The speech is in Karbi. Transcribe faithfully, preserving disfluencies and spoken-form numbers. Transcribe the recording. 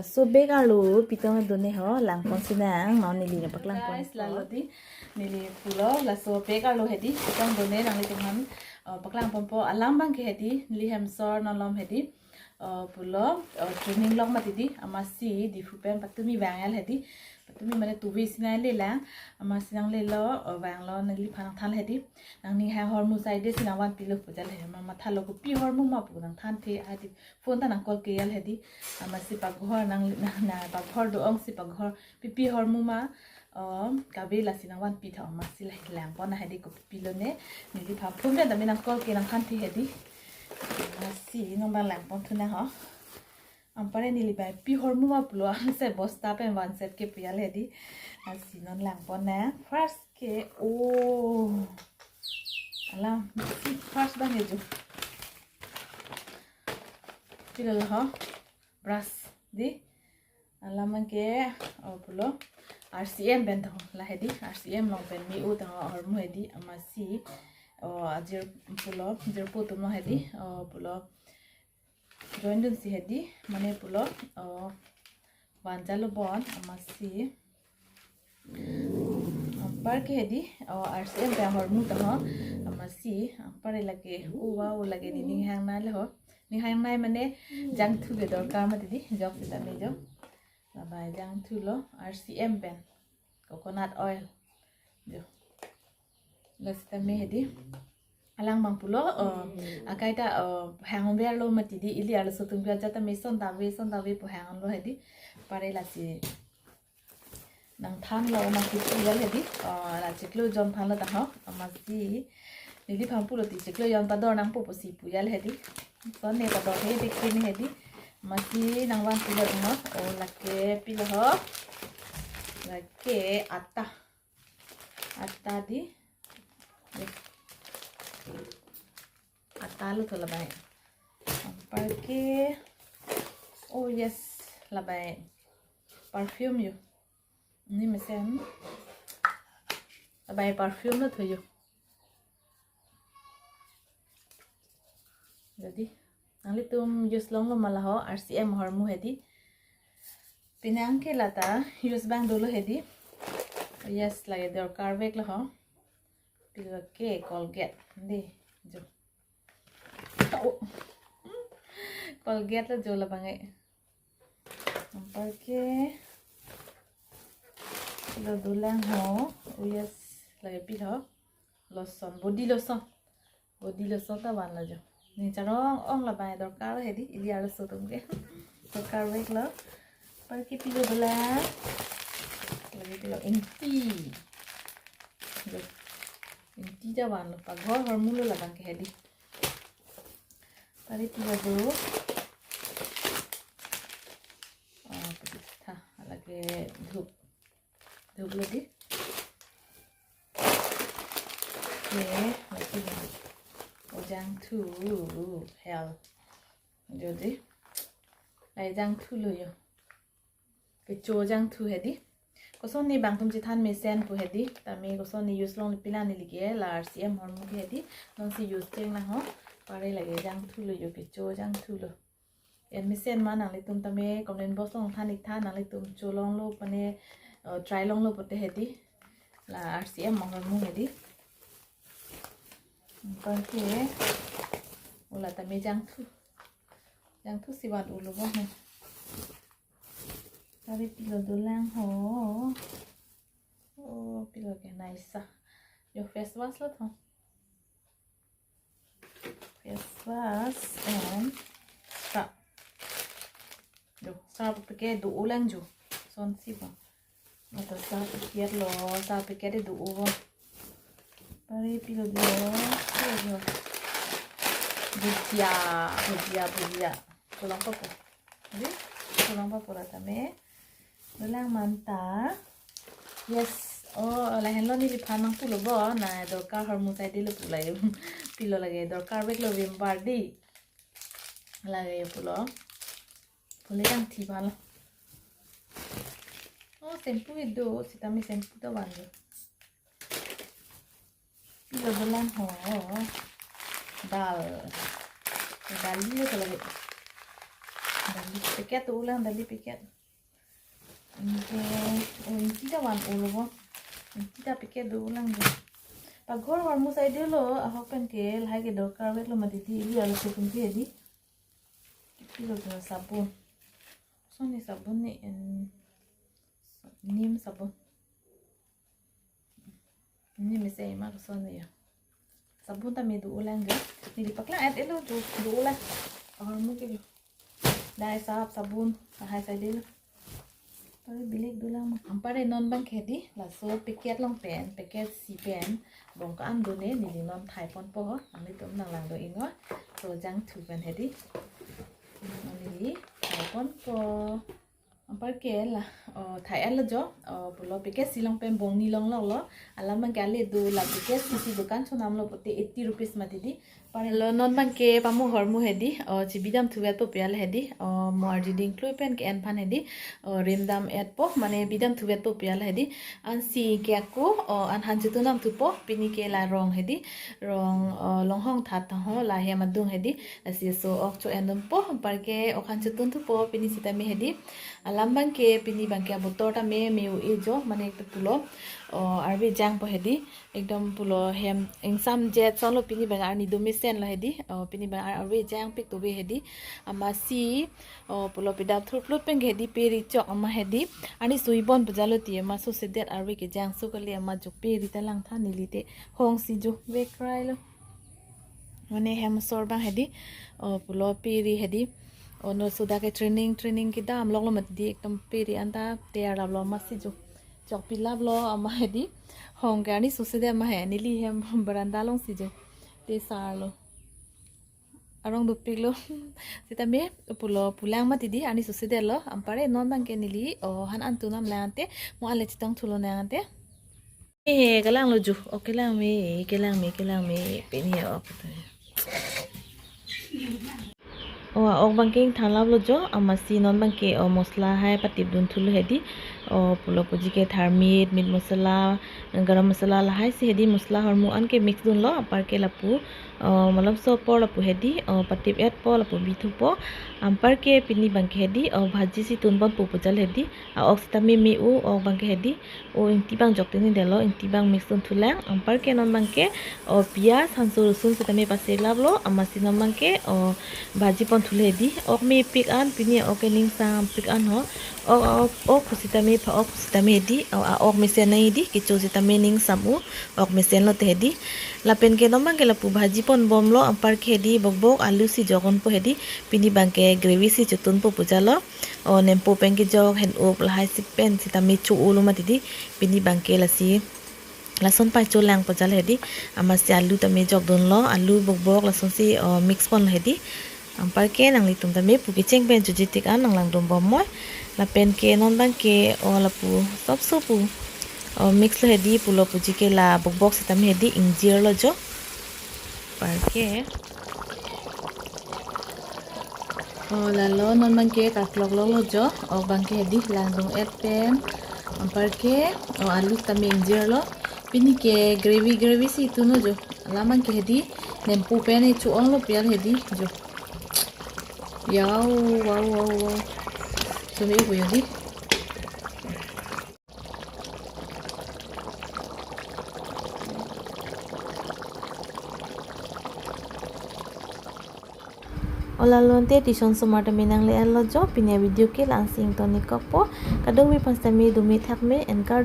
So bag arlo pitong done ho, langpon sinang, non neli nangpaklang pon. Guys, lalo di, neli pulo, laso bag arlo hedi, pitong done nanglitum aphan, uh, paklang ponpo, alam abangke hedi, neli hemsor non lom hedi, uh, pulo, uh, training lok mati di, amatsi, Diphu pen patumi vang-el hedi, patumi mane tuvi sinai lelang, amatsi nanglelo, uh, vanglo nangliphan nangthan hedi, nangning hang hormu saide si nangvanpilo pu jal he, ma mathalo kopi hormu ma pu nangthanthe hedi, phone ta nang call ke-el hedi. Amatsi paghor nang, nang, nang paghor do-ong si paghor pipi hormu ma, oh, kave lasi nangvanpi tha amatsi la langpon hedi kopi pilone. Neliphan phone pen tame nang call ke nangthanthe hedi. Amatsi non abang langpon thu nang ho. Anpar neli bai pi hormu ma pulo, anse bosta pen vanset ke pu jal hedi. Lasi non langpon nang. First ke, oh. Alam, first abang ke jo. Pilo ho, brush di. Alam abangke, oh, pulo, R C M pen tho, la hedi, R C M along pen me-o tho, hormu hedi, amatsi, oh, ajir pulo, jirpo atum along hedi, oh, pulo, join dunsi hedi, mane pulo, oh, van jalo bon, amatsi. Anpar ke hedi, oh, R C M pen hormu tho, amatsi, anpar lake, oh, wow, lake nening hangnei le ho. Ning hangnei mane jangthu ke dorkar mati di, jok sitame jo. Labai jangthu lo, R C M pen, coconut oil. Jo. La sitame hedi. Alang abang pulo, oh, akai ta, oh, hang verlo mati di, ili arloso atum ke ajat tame son ta ve, son ta ve pu hanglo hedi. Anpar lasi nangthanlo amatsi pu jal hedi. Oh, la chiklo jon aphan lo tangho. Amatsi neliphan pulo ti chiklo jon pador nangpo pusi pu jal hedi. Son ne pador he dik ne hedi. Amatsi nangvanpilo tangho. Oh, lake pilo ho. Lake atta. Atta di. Atta lo tho labai. Anpar ke. Oh yes, labai. Perfume jo. Ne mesen. Labai perfume lo tho jo. Jadi, nanglitum use longlo ma la ho, R C M hormu hedi. Penang ke lata, use abang dolo hedi. Yes, lake dorkar vek lo ho. Pilo ke Colgate, di, jo. Oh. Colgate lo jo labang e. Anpar ke. Pilo dolang ho. Oh yes, lake pilo. Lotion, body lotion. Body lotion ta vanlo jo. Ning charong ong labai dorkar hedi, ili arloso atum ke. Dorkar vek lo. Anpar ke pilo dolang. Lake pilo ingti. Jo. Ingti ta vanlo. Paghor hormu lo labang ke hedi. Anpar pilo do. Oh, putih tha. Lake dhup. Dhup lo di. Ke, lake lo. Oh, jangthu, hel. Jo di. Lai jangthu lo jo. Kecho jangthu hedi. Kosonne bang atum chethan mesen pu hedi. Tame kosonne use longle pila neli ke la R C M hormu ke hedi. Nonsi use cheng nang ho. Anpar lake jangthu lo jo, kecho jangthu lo. En mesen ma nanglitum tame comment box along than ik tha, nanglitum cho longlo mane, uh, try longlo pote hedi. La R C M ma hormu hedi. Anpar ke. Oh, la tame jangthu. Jangthu si van-o lo bo he. Anpar pilo dolang ho. Oh, pilo ke nice sa. Jo, face wash lo tho. Face wash and scrub. Jo, scrub packet do-o lang jo. Sonsi ba. Mata scrub packet lo, scrub packet do-o bo. Anpar pilo do. Pilo do. Bhujia, bhujia, bhujia. Cho longpo pu. Di, cho longpo pu la tame. Dolang manta. Yes. Oh, lahenlo neliphan nangpulo bo. Na dorkar hormu saide lo pu la. Pilo lake dorkar vek lo Vim bar di. Lake pulo. Pule kangthi vanlo. Oh, shampoo do. Sitame shampoo ta van jo. Pilo dolang ho. Dal. Dal lo tho lake. Dali packet do-olang, dali packet. Anke, oh, ingti ta van-olo bo. Ingti ta packet do-olang ke. Paghor ahormu saidelo, ahok pen ke lahai ke dorkar veklo mati di, ili arloso tum ke di. Kipilo ke sabun. Kosonsi sabun ni, en, Neem sabun. Neem isi ma kosonsi ya. Sabun tame do-olang ke. Neli paklang-et-elo jo, do-olang. Ahormu ke jo. Dai, sarf, sabun, lahai saidelo. Pare bilik dolang ma. Anpar non abang ke di, laso packet along pen, packet isi pen bong ko-an do ne, neli non thai ponpo ho, nanglitum nang langdun iknon. So jangthu pen hedi. Neli thai ponpo. Anpar ke la, oh, thai-etlo jo, oh, pulo packet isi along pen bong ni longloklo. Alam abang ke ale do, la packet isi isi dukan chonamlo pute eighty rupees mati di. Pare lo, non abang ke pamu ahormu hedi, oh, chibidam thuvet po pu-an hedi, oh, mo arjuding klui pen ke-en aphan hedi, oh, rim dam-etpo, mane bidam thuvet po pu-an hedi, ansi ke ako, oh, an han chotun damthupo, pini ke la rong hedi, rong, oh, longhong that ho, la hem adung hedi, lasi laso ok cho-en dampo, anpar ke ok han chotunthupo, pini sitame hedi, alam abang ke, pini abang ke abotor tame me-o-e jo, mane pulo, oh, arve jangpo hedi, ekdom pulo hem ingsam jet sonlo pini abang arni do mesenlo hedi. Oh, pini abang ar arve jangpik do ave hedi. Amatsi, oh, pulo pedap thurplut pen ke hedi pe ri chok amat hedi. Arni sui bon pujalo ti amat sosedet arve kejang so kali amat jo pe ri ta langtha neli te hongsi jo vekrai lo. Mane hem asor abang hedi. Oh, pulo pe ri hedi. Oh, no suda ke training, training kedam loklo mati di ekdom pe ri anta teyar laplo amatsi jo. Chokpilaplo amat hedi. Hong ke arni sosedet amat he, neli hem veranda alongsi jo. Te sarlo. Arong dopiklo. Sitame pulo pulang mati di arni sosedetlo. Anpar non abang ke neli, oh, han an tunam lang ante. Mo ale chetong thulonang ante. Eh, kelanglo jo. Oh, kelang me, kelang me, kelang me. Pini ya, oh, kata. Oh, ok abang ke ingthan laplo jo, amatsi non abang ke, oh, mosla hai patip dunthulo hedi. Oh, pulo puji ke thar meat, meat masala, garam masala lahai si hedi mosla ahormu an ke mix dunlo, anpar ke lapu, oh, malomso apor lapu hedi, oh, patip-etpo lapu bithupo. Anpar ke pini abang ke hedi, oh, bhaji si tun ponpo pujal hedi. A-ok sitame me-o, ok abang ke hedi. Oh, ingti abang jok tini detlo, ingti abang mix dunthulang. Anpar ke non abang ke, oh, piyaj, hanso, rosun sitame paselaplo, amatsi non abang ke, oh, bhaji ponthulo hedi. Ok mepik an, pini ok ke ningsampik an ho. Ok, ok, ok pusitame, pha-ok pusitame hedi. Oh, a-ok mesen nai hedi, kecho sitame ningsam-o, ok mesenlo te hedi. Lapen ke non abang ke lapu bhaji ponbomlo, anpar ke hedi, bokbok, alu si jok unpo hedi. Pini abang ke gravy si chotunpo pujalo. Oh, nempo pen kejok, hen-up lahai si pen sitame cho-olo mati di. Pini abang ke lasi lason pai cholang pujal hedi. Amatsi alu tame jok dunlo, alu bokbok lasonsi, oh, mix ponlo hedi. Anpar ke nanglitum tame pu kecheng pen choji tik an nang langdun bom moi. Lapen ke non abang ke, oh, lapu sop sop pu, oh, mix lo hedi, pulo puji ke la bokbok sitame hedi ingjirlo jo. Anpar ke. Oh, lalo non abang ke kaklok loklo jo. Ok abang ke hedi langdung-et pen. Anpar ke, oh, alu tame ingjirlo. Pini ke gravy, gravy si tunlo jo. Alam abang ke hedi nempo pen e cho-onglo pu-an hedi jo. Yau, wow, wow, wow. Tumi ubo yo di. Oh, lalo ante tuition somar tame nangle-etlo jo, pini avideo ke la-ansi ingtonikokpo. Kadokave aphan sitame dome thakme, anchor